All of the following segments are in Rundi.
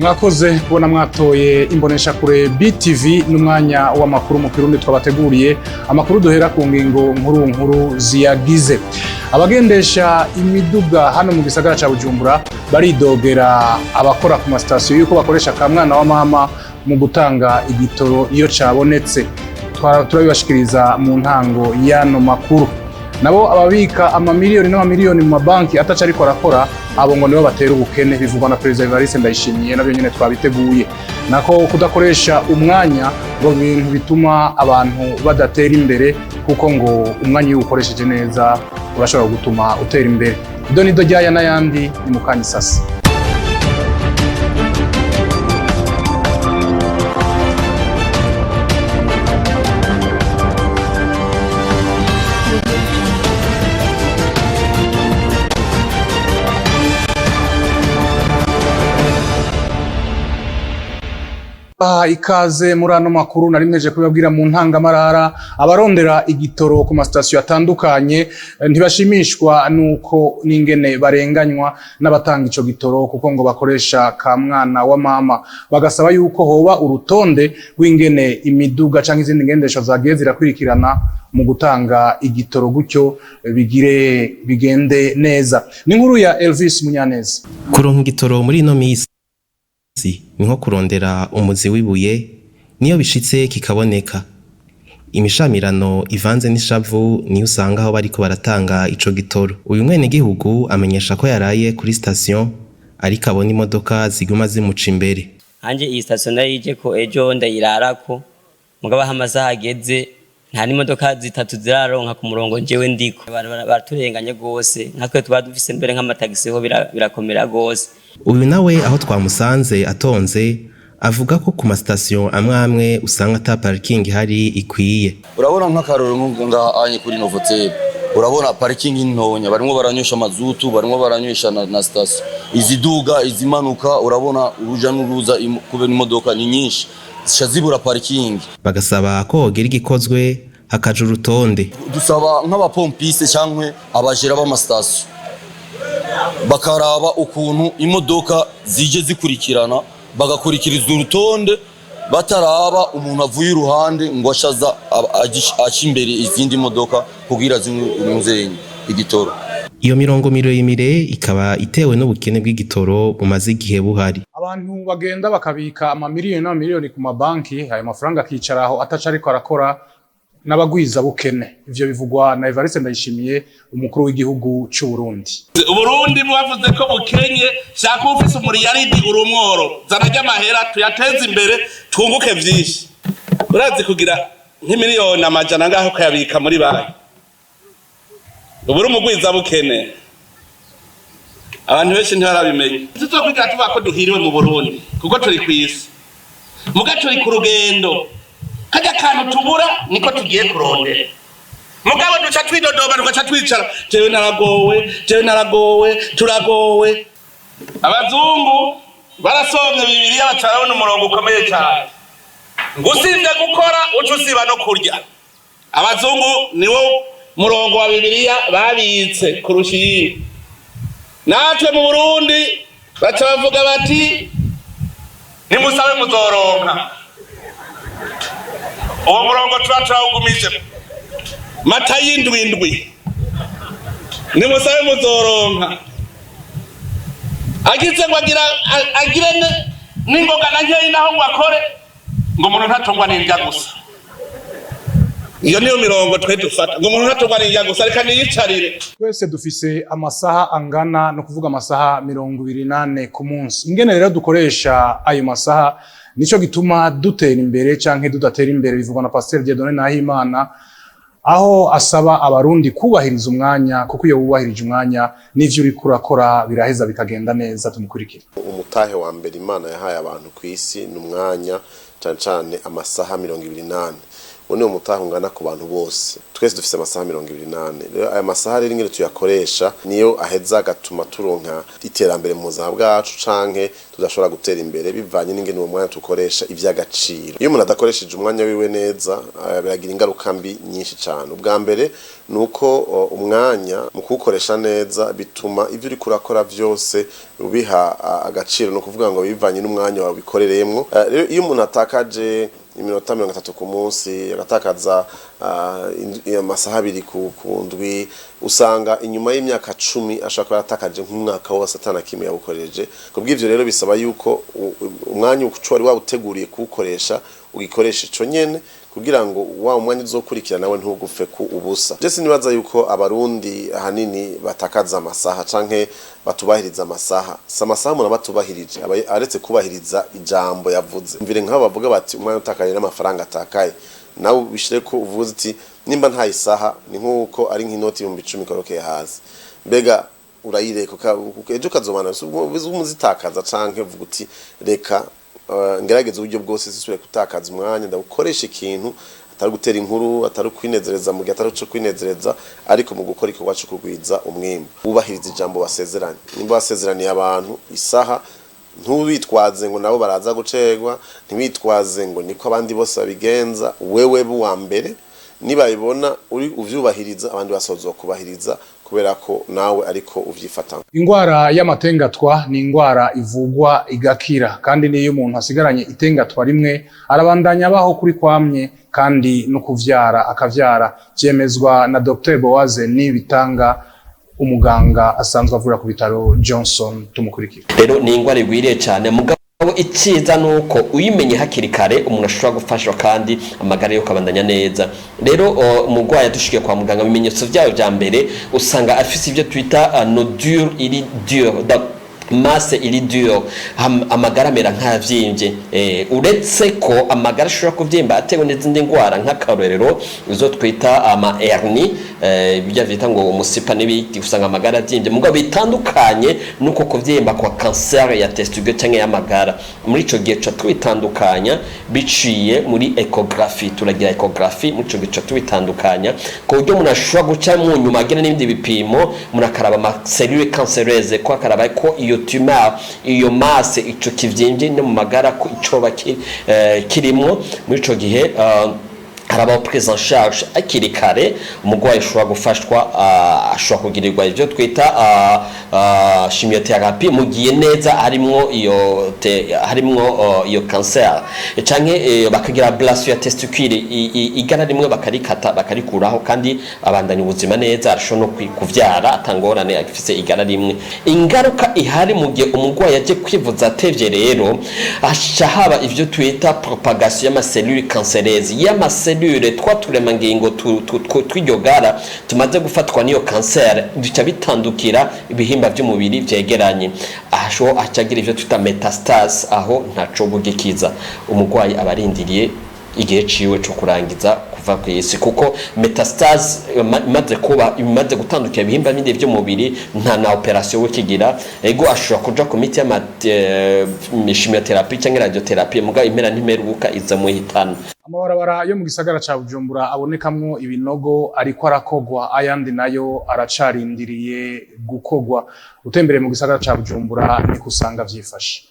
Mwakoze kubona mwatoye imboneshakure BTV n'umwanya w'amakuru mu Kirundi twabateguriye. Amakuru duhera ku ngingo nkuru nkuru ziyagize. Abagendesha imiduga hano mu gisagara ca Bujumbura baridogera abakora ku masitasiyo yuko bakoresha kamwana wa mama mu gutanga igitoro iyo cabonetse. Turabibashikiriza mu ntango y'ano makuru. Nabo ababika amamiliyoni n'amamiliyoni mu mabanki ataca ariko arakora, abo ngo nibo batera ubukene, bivugwa na Perezida Evariste Ndayishimiye. Nabyo nyene twabiteguye. Nako kudakoresha umwanya ngo bintu bituma abantu badatera imbere, kuko ngo umwanya iyo uwukoresheje neza urashobora gutuma utera imbere. Ido nido ryaya n'ayandi ni mu kanya isasa. Ikaze muri ano makuru. Nari mpeje kubibabwira mu ntangamarara, abarondera igitoro ku masitasiyo atandukanye ntibashimishwa nuko n'ingene barenganywa n'abatanga ico gitoro, kuko ngo bakoresha ka mwana wa mama. Bagasaba yuko hoba urutonde rw'ingene imiduga canke izindi ngendesho zagiye zirakurikirana mu gutanga igitoro, gutyo bigire bigende neza. Ni inkuru ya Elvis Munyaneza. Kuronka igitoro muri ino misi ni nko kurondera umuzi w'ibuye, niyo bishitse kikaboneka. Imishamirano ivanze n'ishavu niyo usanga aho bariko baratanga ico gitoro. Uyu mwenegihugu amenyesha ko yaraye kuri sitasiyo, ariko abona imodoka ziguma zimuca imbere. Anje iyi sitasiyo ndayijeko ejo, ndayirarako, mugabo aho amasaha ageze nta n'imodoka zitatu ziraronka ku murongo njewe ndiko. Baraturenganye gose, nkatwe tuba dufise mbere nk'amatagisi ho birakomera gose. Uyu nawe aho twamusanze atonze avuga ko ku masitasiyo amwe amwe usanga ata parikingi ihari ikwiye. Urabona nk'akarorero nk'ubu ngaha anye kuri Novotel, urabona parikingi ntonya, barimwo baranywesha mazutu, barimwo baranywesha na sitasiyo, iziduga izimanuka, urabona uruja n'uruza kubera imodoka ni nyinshi zica zibura parikingi. Bagasaba ko hogira igikozwe hakaja urutonde. Dusaba nk'abapompiste cyangwa abajera b'amasitasiyo bakaraba ukuntu imodoka zije zikurikirana, bagakurikiriza urutonde, bataraba umuntu avuye iruhande ngo ashaza aca imbere izindi modoka kugira zimwe igitoro. Iyo mirongo miremire ikaba itewe n'ubukene bw'igitoro bumaze igihe buhari. Abantu bagenda bakabika amamiliyoni n'amamiliyoni ku mabanki, ayo mafaranga akicara aho ataca ariko arakora, n'abagwiza bukene. Ivyo bivugwa na Evariste Ndayishimiye, umukuru w'igihugu c'u Burundi. Uburundi bavuze ko bukenye, shaka ufise umuriyaridi urumworo, zana ry'amahera tuyateze imbere twunguke vyinshi. Urazi kugira nk'imiliyoni amajana ngaho ukayabika muri banki, ubu uri umugwiza bukene. Abantu benshi ntibarabimenya. Tuzokwigira tuvuga ko duhiriwe mu Burundi kuko turi kw'isi, muga turi ku rugendo, kajya kantu tubura niko tugiye kurondera, mugabo duca twidodoba tugaca twicara: jewe naragowe, jewe naragowe, turagowe. Abazungu barasomye Bibiliya baca barabona umurongo ukomeye cyane ngo usibye gukora uca usiba no kurya. Abazungu niwo murongo wa Bibiliya babitse kurusha iyindi. Natwe mu Burundi baca bavuga bati nimusabe muzoronka. Uwo murongo tuba turawugumije, Mata y'indwi indwi, nimusabe muzoronka. Agize ngo agira agire n'ingoga na nkeyi naho ngo akore, ngo umuntu ntatungwa n'indya gusa. Iyo niyo mirongo twe dufata, ngo umuntu ntatungwa n'indya gusa, reka niyicarire. Twese dufise amasaha angana no kuvuga amasaha 24 ku munsi. Ingene rero dukoresha ayo masaha nico gituma dutera imbere canke tudatera imbere, bivugwa na Pasteur Dieudonné Nahimana, aho asaba abarundi kubahiriza umwanya, kuko iyo wubahirije umwanya n'ivyo uriko urakora biraheza bikagenda neza. Tumukurikire. Umutahe wa mbere Imana yahaye abantu ku isi ni umwanya, cane cane amasaha 24. Uwo niwo mutahe ungana ku bantu bose. Twese dufise amasaha 24. Rero aya masaha rero ingene tuyakoresha niyo aheza agatuma turonka iterambere mu buzima bwacu canke tudashobora gutera imbere, bivanye n'ingene uwo mwanya tukoresha ivy'agaciro. Iyo umuntu adakoresheje umwanya wiwe neza, biragira ingaruka mbi nyinshi cane. Ubwa mbere ni uko umwanya mu kuwukoresha neza bituma ivyo uriko urakora vyose ubiha agaciro, ni ukuvuga ngo bivanye n'umwanya wawe ubikorereyemwo. Rero iyo umuntu atakaje iminota 30 ku munsi, agatakaza amasaha 2 ku ndwi, usanga inyuma y'imyaka 10 ashobora kuba yaratakaje nk'umwaka wose atana kimwe yawukoreje. Kubw'ivyo rero bisaba yuko umwanya uco wari wawuteguriye kuwukoresha ugikoresha ico nyene, kugira ngo wa umwanya uzokurikira nawe ntugufe ku ubusa. Je sinibaza yuko abarundi ahanini batakaza amasaha canke batubahiriza amasaha. Si amasaha umuntu aba atubahirije, aba aretse kubahiriza ijambo yavuze. Mvire nk'abo bavuga bati umwanya utakaye n'amafaranga atakaye, nawe ubishire ko uvuze uti nimba nta isaha ni nk'uko ari nk'inoti 10,000 ikorokeye hasi, mbega urayireka ejo ukazobana umuzitakaza, canke uvuga uti reka ngerageza uburyo bwose sisubire gutakaza umwanya, ndawukoresha ikintu atari gutera inkuru, atari kwinezereza mu gihe atari cyo kwinezereza, ariko mu gukora igikorwa cyo kugwiza umwimbu. Wubahiriza ijambo wasezeranye. Nimba wasezeraniye abantu isaha, ntuwitwaze ngo nabo baraza gucerwa, ntiwitwaze ngo niko abandi bose babigenza. Wewe buwa mbere nibayibona uri uvyubahiriza, abandi basozoza kubahiriza, kubera ko nawe ariko uvyifata. Ingwara y'amatengatwa ni ingwara ivugwa igakira, kandi niyo umuntu asigaranye itengatwa rimwe arabandanya abaho kuri kwamye, kandi no kuvyara akavyara. Vyemezwa na Dr Boaze Nibitanga, umuganga asanzwe avura ku bitaro Johnson. Tumukurikira. Rero ni ingwara igwiriye cyane, mugabo icyiza ni uko uyimenye hakiri kare umuntu ashobora gufashwa kandi amagara yo kabandanya neza. Rero umurwayi adushikiye kwa muganga, ibimenyetso byayo bya mbere usanga afise ibyo twita nodule iri dure, masse iri dure, amagara amera nk'ayavyimbye. Uretse ko amagara ashobora kuvyimba atewe n'izindi ndwara, nk'akarorero izo twita ama hernie, ibyo vyita ngo umusipa n'ibindi, usanga amagara avyimbye, mugabo bitandukanye nuko kuvyimba kwa cancer ya testicule canke y'amagara. Muri ico gihe tuca tubitandukanya biciye muri échographie. Turagira échographie, muri ico gihe tuca tubitandukanya ku buryo umuntu ashobora guca mu nyuma agira n'ibindi bipimo, umuntu akaraba ama cellules cancéreuses, ko akaraba ko iyo tumeur, iyo masse, ico kivyimbye no mu magara ko icoba kirimwo. Muri ico gihe harabaho prise en charge hakiri kare, umurwayi ashobora gufashwa, ashobora kugirirwa ibyo twita chimiothérapie mu gihe neza harimwo iyo harimwo iyo cancer, canke bakagira ablation ya testicule, igara rimwe bakarikata bakarikuraho, kandi abandanya ubuzima neza, arashobora no kuvyara atangorane afise igara rimwe. Ingaruka ihari mu gihe umurwayi aje kwivuza atevye rero, haca haba ivyo twita propagation y'ama cellules cancéreuses, y'ama cellules, twa turemangingo tw'iryo gara tumaze gufatwa n'iyo kanseri, bica bitandukira ibihimba by'umubiri vyegeranye, aho acagira ivyo twita métastase. Aho ntaco bugikiza, umurwayi aba arindiriye igihe ciwe co kurangiza kuva ku isi, kuko métastase imaze kuba, imaze gutandukira ibihimba bindi by'umubiri, nta na opération we kigira. Ego, ashobora kuja ku miti y'ama chimiothérapie cyangwa radiothérapie, mugabo impera ntimeruka iza muhitana. Amabarabara yo mu gisagara ca Bujumbura abonekamwo ibinogo ariko arakogwa, ayandi nayo aracarindiriye gukogwa. Utembereye mu gisagara ca Bujumbura niko usanga vyifashe.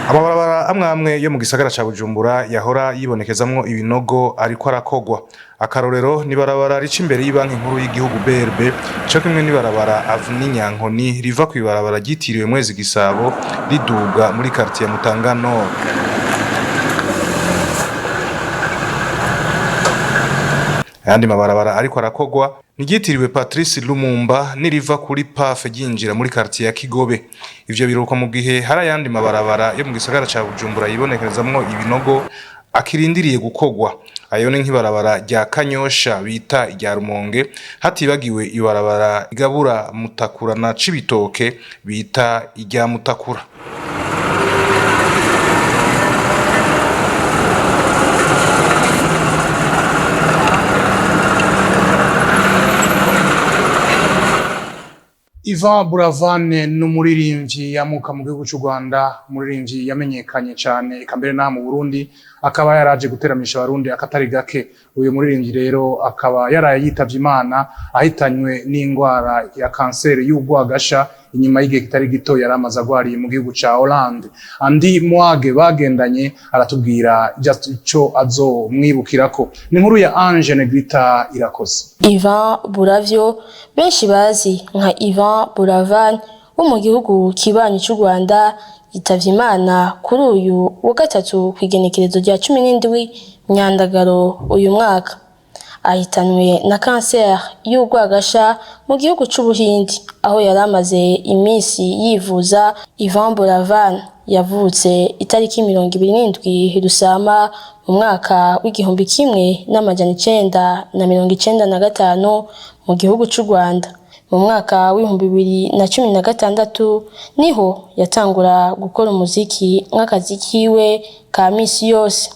Amabarabara amwe amwe yo mu gisagara ca Bujumbura yahora yibonekezamwo ibinogo ariko arakogwa. Akarorero ni barabara rica imbere y'ibanki nkuru y'igihugu BRB, co kimwe n'ibarabara Avenue Nyankoni riva kw'ibarabara ryitiriwe Mwezi Gisabo riduga muri quartier ya Mutanga Nord. Ayandi mabarabara ariko arakogwa ni ryitiriwe Patrice Lumumba niriva kuri PAF ryinjira muri quartier ya Kigobe. Ivyo biruko mu gihe hari ayandi mabarabara yo mu gisagara ca Bujumbura yibonekerezamwo ibinogo akirindiriye gukogwa. Ayo ni nk'ibarabara rya Kanyosha bita irya Rumonge, hatibagiwe ibarabara igabura Mutakura na Cibitoke bita irya Mutakura. Yvan Buravan ni umuririmbyi yamuka mu gihugu cy'u Rwanda, umuririmbyi yamenyekanye cyane eka mbere n'aha mu Burundi, akaba yaraje guteramisha Abarundi akatari gake. Uyu muririmbyi rero akaba yaraye yitavye Imana ahitanywe n'indwara ya kanseri y'urwagasha inyuma y'igihe kitari gito yari amaze agwariye mu gihugu ca Hollande. Andy Mwage bagendanye aratubwira just ico azomwibukirako. Ni inkuru ya Ange Negrita Irakoze. Yvan Buravyo, benshi bazi nka Yvan Buravan, wo mu gihugu kibanyi cy'u Rwanda, yitavye Imana kuri uyu wa gatatu ku igenekerezo rya 17 Myandagaro uyu mwaka. Ahitanwe na kanseri y'urwagasha mu gihugu c'Ubuhindi, aho yari amaze iminsi yivuza. Yvan Buravan yavutse itariki 27 Rusama mu mwaka w'1995 mu gihugu c'u Rwanda. Mu mwaka w'2016 niho yatangura gukora umuziki nk'akazi kiwe ka misi yose.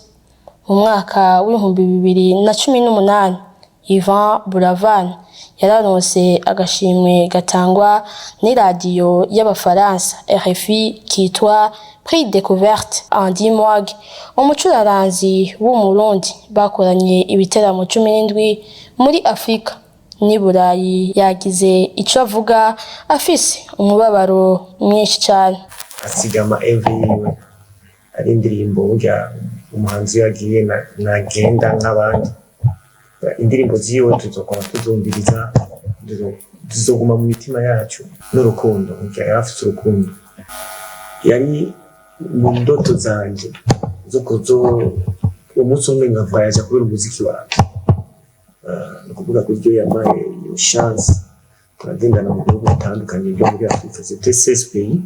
Mu mwaka w'2018 Yvan Buravan yararonse agashimwe gatangwa n'iradiyo y'Abafaransa RFI kitwa Prix Découverte. Andy Mwag, umucuraranzi w'Umurundi bakoranye ibiteramo 17 muri Afrika n'i Burayi, yagize ico avuga afise umubabaro mwinshi cane. Asiga ama œuvres yiwe ari indirimbo. Burya umuhanzi iyo agiye nagenda nk'abandi, indirimbo ziwe tuzokora tuzumviriza, zizoguma mu mitima yacu n'urukundo. Burya yari afise urukundo, yari mu ndoto zanje zo kuzo umunsi umwe nkavoyaja kubera umuziki wanje. Ni ukuvuga ko iryo yampaye iyo chance, turagendana mu bihugu bitandukanye byo muri Afrika, c'était 16 pays.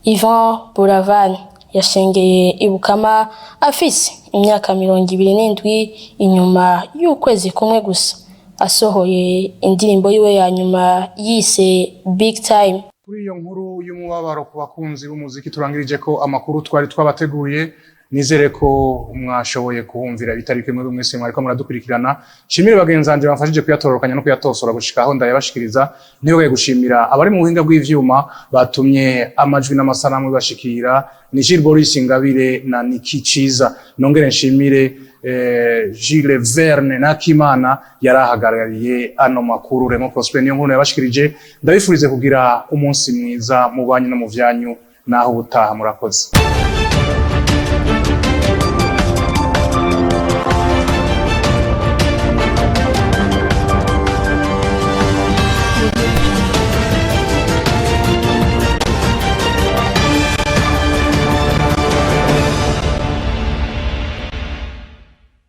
Yvan Buravan yashengeye ibukama afise imyaka 27, inyuma y'ukwezi kumwe gusa asohoye indirimbo yiwe ya nyuma yise Big Time. Kuri iyo nkuru y'umubabaro ku bakunzi b'umuziki turangirije ko amakuru twari twabateguriye. Nizere ko mwashoboye kuhumvira ibitari bimwe mwese mwariko muradukurikirana. Shimire bagenzi banje bamfashije kuyatororokanya no kuyatosora gushika aho ndayabashikiriza. Ntibagiye gushimira abari mu buhinga bw'ivyuma batumye amajwi n'amasanamu bibashikira, ni Gilles Boris Ingabire na Niki Ciza. Nongere nshimire Gilles Verne Nakimana yarahagarariye ano makuru. Remo Prosper niyo nkuru yabashikirije. Ndabifurize kugira umunsi mwiza mu banyu no mu vyanyu. Naho ubutaha, murakoze.